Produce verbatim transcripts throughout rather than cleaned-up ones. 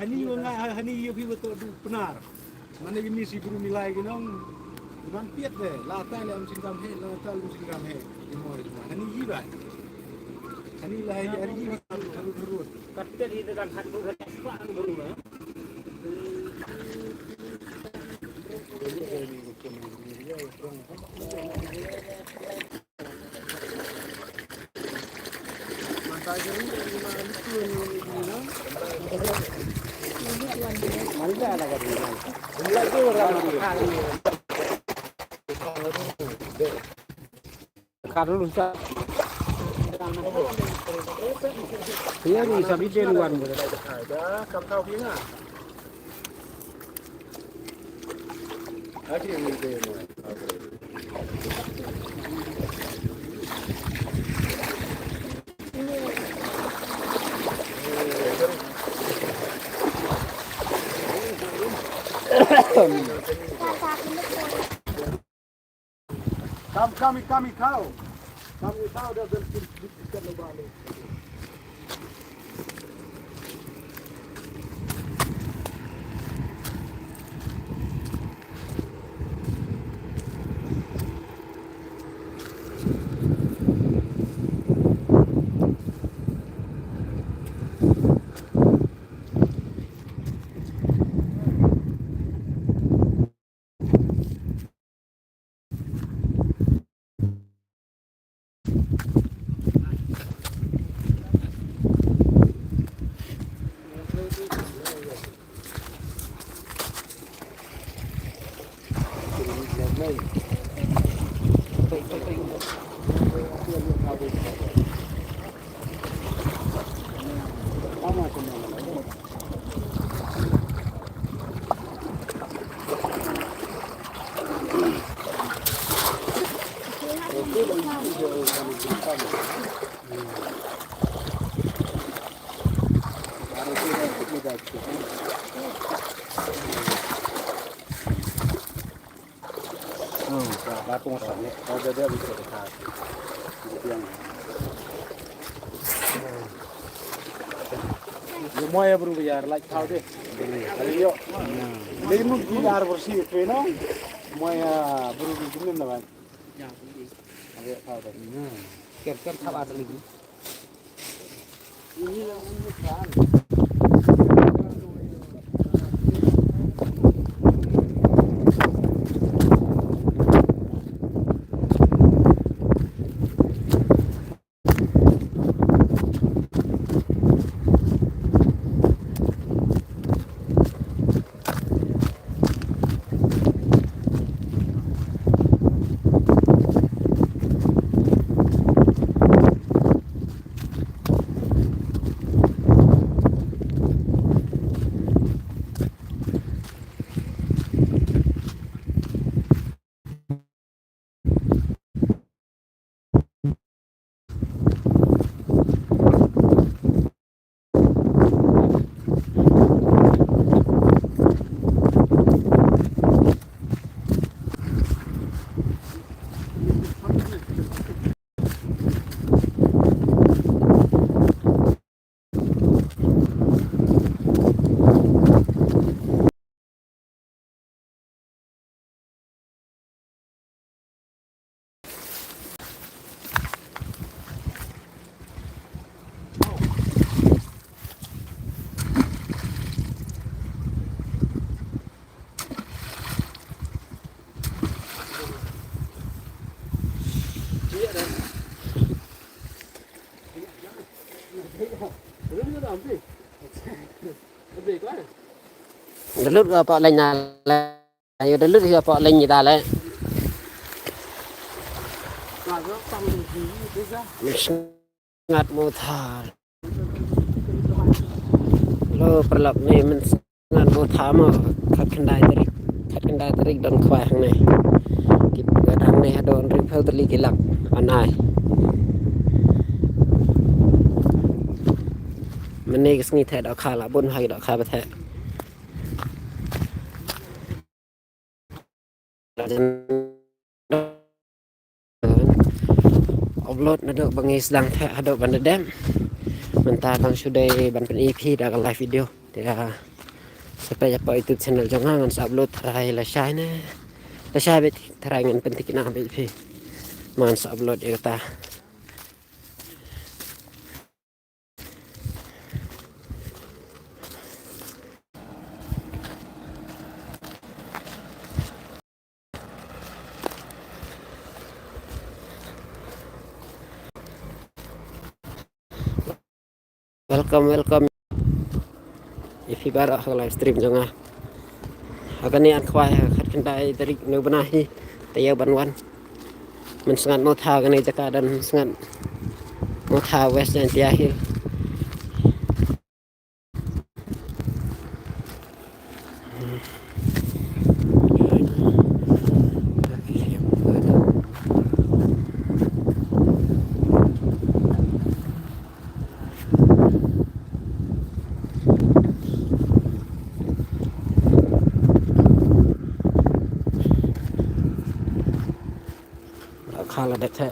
Hani wa nga, hani ïa phi wa toh du Pnar. Mane ki mih shi bru milai ki nong. Man piat de, la ta le am singkam he, la ta le singkam he. Ki mo, hani yi ba. Hani la yi, hani yi ba. Kat te di dan hat du dan pa an bru na. Ka dulu sa. Iya, ni sabi dia luan. Kam tahu dia. Kam, kam, kam, kam. Kam, kam, da, da, da, da, da, da, da. Moya bru biar like how deh. Ayo. Ini mungkin ar bersih tu, you know. Moya bru biar jemin lah, bang. Ya, boleh. Ayo, how deh. Ker ker thap atas lagi. Da lut ka pok leng na le. Ayo da lut ka pok leng ita le. Ngat mo tha. Lo paralok ne men ngan mo tha mo, khat khyndai tarik, khat khyndai tarik don khwai hangne. Ki ngat hangne haduh hynriewphew tylli ki lak ban ai. Mynne ka sngi theh dohkha la bun ha ki dohkha ba theh. Upload naduh ba ngi sdang theh haduh ban da dem. Mynta tang shu dei ban pyni ïa phi da ka live video. Te, ah, sa peit hapoh YouTube channel jong nga, ngan sa upload tharai lashai ne. Lashai beit tharai ngan pynthikna beit ïa phi. Ngan sa upload ïa kata. Welcome, welcome. Ïa phi baroh ha ka live stream jong nga. Ha kane an khwai ha khat khyndai tarik u bnai hi. Te ïa ban wan. Mynsngat Mawtha kane jaka don Mynsngat Mawtha West Jaintia Hills. Kha la dep theh.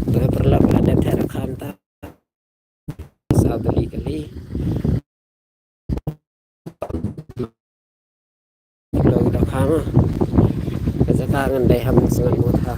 Te paralok la dep theh rakhan ta. Saw tylli kali. Lo da khama. Ka jaka ngan dei ha Mynsngat Mawtha.